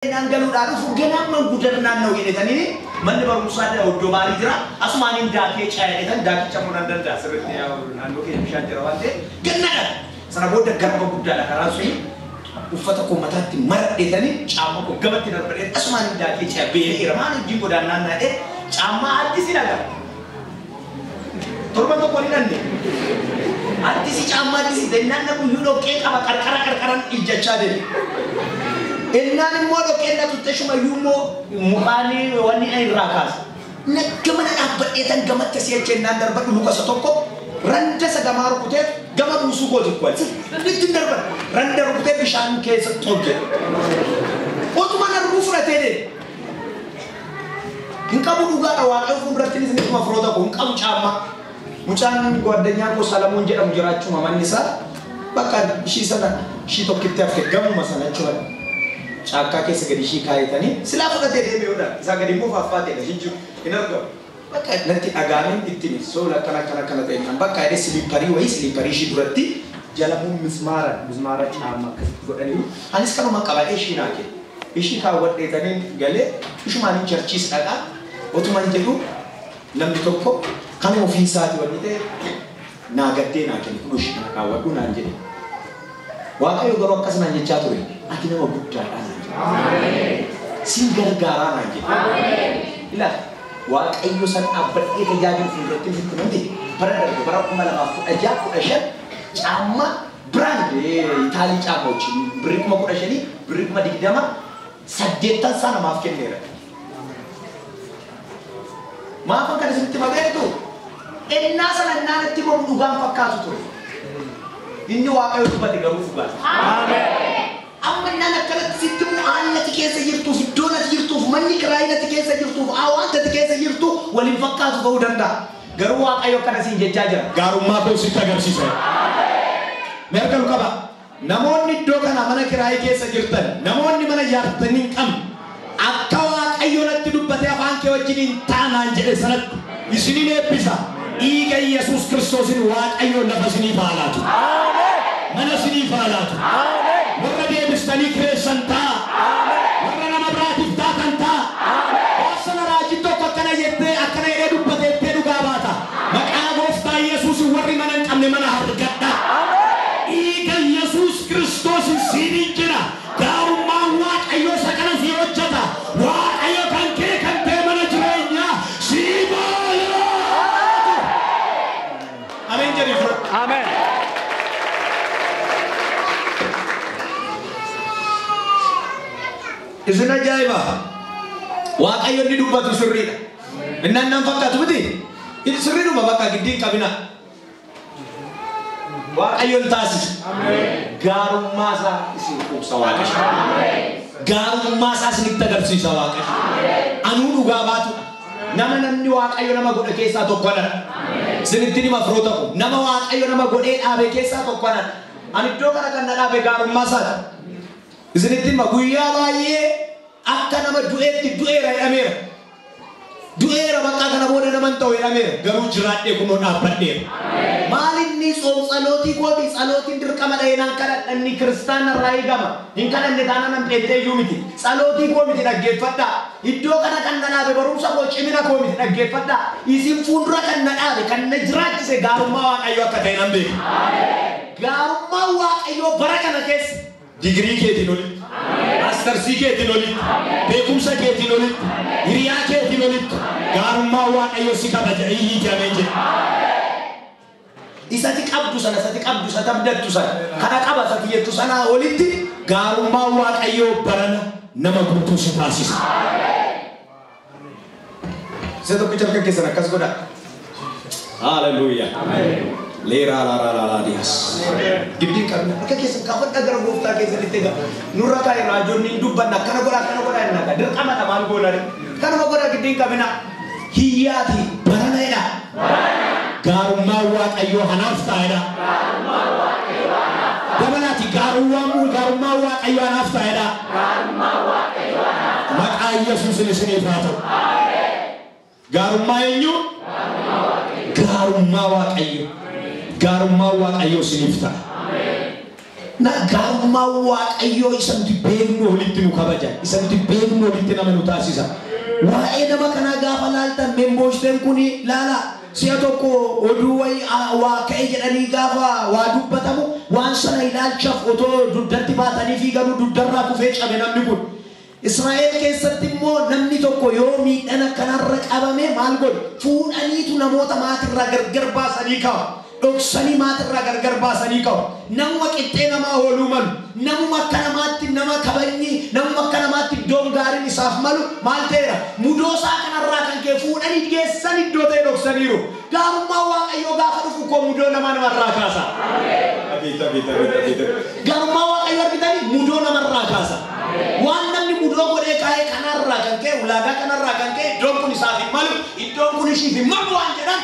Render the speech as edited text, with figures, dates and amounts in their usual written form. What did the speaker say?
Naan dhufu ganama guddannaan na'u jedhetanii manni barumsaa iddoo baarii jira asumaan daakee caayedhetan daakicha immoo nan danda'a sirriitti naannoo keenya bishaan jira waan ta'eef gannadha. Sana booda garba guddaadha karaa suni uffata koo mataatti maradheetanii caamma koo gamatti darbadhee asumaan daakee caaya beela'eera maal hojii godaannaan naadhee caammaa addisi dhaga. Torban tokko ni dhanne. Addisi caammaa addisi jennaan na guyyuu dhoqqee qaba qarqara qarqaran ijjachaa deema. Innaan immoo dhoqqeen na tutte shumayyuu immoo mukaanii wanni irraa kaasa. Gamana dhaabbadhee tan gamatti asii achi ennaan darbadhu luka isa tokko randa isa gamaa rukutee gama buusuu kooti kwali. Ittiin darbadha. Randa rukutee bishaan keessa tolche. Otuma arguu fudhatee deema. Hin qabu dhugaadha waaqayyo fuulduratti isinitti firoota koo hin qabu caammaa. Mucaan ጓደኛ koo Salamuun jedhamu jiraachuma manni isaa bakka ishii sana ishii tokkitti hafte gamuma sana jechuudha. Caakkaa keessa gadi ishii kaayetanii silaa fudhatee deeme yoodha. Isaa gadi immoo faaffaateedha hin jiru hin argamu. Bakka natti dhagaaniin ittiin soola akkana akkana akkana ta'e kan bakka jedhee siliipparii wayii siliipparii ishii duratti jala mismaara mismaara caammaa akkasitti godhaniiru. Anis kanuma qabadhee ishii naa kenne. Ishii kaawwadheetaniin galee ishumaaniin charchiis dhaqaa otuman jedhu namni tokko kan ofii isaati wanni ta'e naa gaddee naa kenne kun ishii kana kaawwadhu naan jedhe. Waaqayyo garuu akkas naan jechaa ture ati nama guddaadha naan jedhe. Sin gargaaraa naan jedhe. Ilaali Waaqayyo san dhaabbadhee tajaajilu fuulduratti sitti namti bara darbe bara 2016 15 caammaa brand Itaalii caammaa wajjin birrii 15,000 birrii 20,000 8 isaa namaaf kenneera. Maafan kan isinitti mabeetu ennaa sana ennaan itti himamu dhugaan fakkaatu ture. Inni Waaqayyo dubbate garuu dhugaadha. Amma innaan akkanatti sitti himu haalli ati keessa jirtuuf iddoon ati jirtuuf manni kiraayin ati keessa jirtuuf wanta ati keessa jirtu waliin fakkaatu ta'uu danda'a. Garuu Waaqayyo akkana siin jechaa jira. Gaarummaa koo sitti agarsiisa. Mee harka qaba. Namoonni iddoo kana mana kiraayii keessa jirtan namoonni mana ijaartanii hin qabne akka Waaqayyo natti dubbatee afaan kee wajjin hin taanaan jedhe sanatti isinin eebbisa. Dhiiga Yesuus Kiristoosin Waaqayyo lafa isiniif haa laatu. Mana isiniif haa laatu. Warra deebistanii kireessan ta'a. Warra nama biraatiif taatan ta'a. Waasana raajiin tokko akkana jettee akkana jedhee dubbateettee dhugaa baata. Maqaa gooftaa Yesuusin warri mana hin qabne mana argadha. Dhiiga Yesuus Kiristoosin siiniin jira. Gaarummaan Waaqayyoo isa kana sii hojjeta. Waaqayyo kan kee kan ta'e mana jireenyaa sii baay'atu. Ameen jedhi fudhadhu. Ameen. Isin ajaa'iba. Waaqayyo inni dubbatu sirriidha. Innaan nan fakkaatu miti. Inni sirriidhuma bakka giddii hin qabina. Waaqayyo hin taasisa. Gaarummaa isaa isin quubsa Waaqayyo. Gaarummaa isaa isinitti agarsiisa Waaqayyo. Anuu dhugaa baatudha. Nama namni Waaqayyo nama godhe keessaa tokko anadha. Isinitti hima firoota koo. Nama Waaqayyo nama godhee dhaabe keessaa tokko anadha. Ani iddoo kana kan na dhaabe gaarummaa isaati. Isinitti hima guyyaa baay'ee akka nama du'eetti du'eera jedhameera. Du'eera bakka kana booda nama hin ta'u jedhameera. Garuu jiraadhee kunoo dhaabbadheera. Maal inni tsoom tsalootii kooti tsalootiin dirqama dha'ee naan kadhadha inni kiristaana irraa eegama. Hin kadhanne taanaan nan pheexxee iyyuu miti. Tsalootii koo miti dhaggeeffadhaa. Iddoo kana kan na dhaabe barumsa koo cimina koo miti dhaggeeffadhaa. Isin fuuldura kan na dhaabe kan na jiraachise gaarummaa Waaqayyoo akka ta'e nan beeka. Gaarummaa Waaqayyoo bara kana keessa Digirii keetiin olitti, maastarsii keetiin olitti, beekumsa keetiin olitti, hiriyaa keetiin olitti gaarummaa Waaqayyoo si kabaja iyyii ameen jedhe. Isati qabdu sana isati qabdu isati abdattu sana kana qaba isati jettu sanaa olitti Gaarummaa Waaqayyoo barana nama guutuu si taasisa. Isa tokkicha harka keessan akkas godhaa. Haleluuyaa. Leeraa laaraa laaraa diyaas. Giddiin qabna harka keessan kaafadhaa gara gooftaa keessanitti egaa nurra kaa'e raajonni hin dubbanna akkana godhaa akkana godhaa hin naqa dirqamadha maal goonare kanuma godhaa giddiin qabina hiyyaati barana jedha. Gaarummaa Waaqayyoo anaaf taa'edha. Dabalaati gaarummaa Waaqayyoo anaaf taa'edha. Maqaa Yesuusin isiniif haa ta'u. Gaarummaa eenyu? Gaarummaa Waaqayyoo. Gaarummaa Waaqayyoo isiniif ta'a. Na gaarummaa Gaarummaa Waaqayyoo isa nuti beeknu olitti nu kabaja. Isa nuti beeknu olitti nama nu taasisa. Waa'ee nama kanaa gaafa laaltan memboosteen kun laala si'a tokko oduu wayii waa ka'e jedhanii gaafa waa dubbatamu waan sana ilaalchaaf otoo dugdatti baatanii fiiganuu dugdarraa kufee cabe namni kun. Israa'el keessatti immoo namni tokko yoo miidhaan akkanarra qabame maal godhu? Fuudhaniitu namoota maatirraa gargar baasanii kaa'u. Dhoksanii maatirraa gargar baasanii kaa'u. Namuma qixxee namaa ooluu malu. Namuma akka namaatti nama kabajni, namuma akka namaatti iddoon gaariin isaaf malu maal ta'eera? Mudoo isaa kanarraa kan ka'e fuudhanii geessan iddoo ta'e dhoksaniiru. Gaarummaa Waaqayyoo gaafa dhufu koo mudoo nama namarraa kaasa. Gaarummaa Waaqayyoo argitanii mudoo namarraa kaasa. Waan namni mudoo godhee kaa'e kanarraa kan ka'e, ulaagaa kanarraa kan ka'e iddoon kun isaaf hin malu, iddoon kun ishiif hin malu waan jedhan.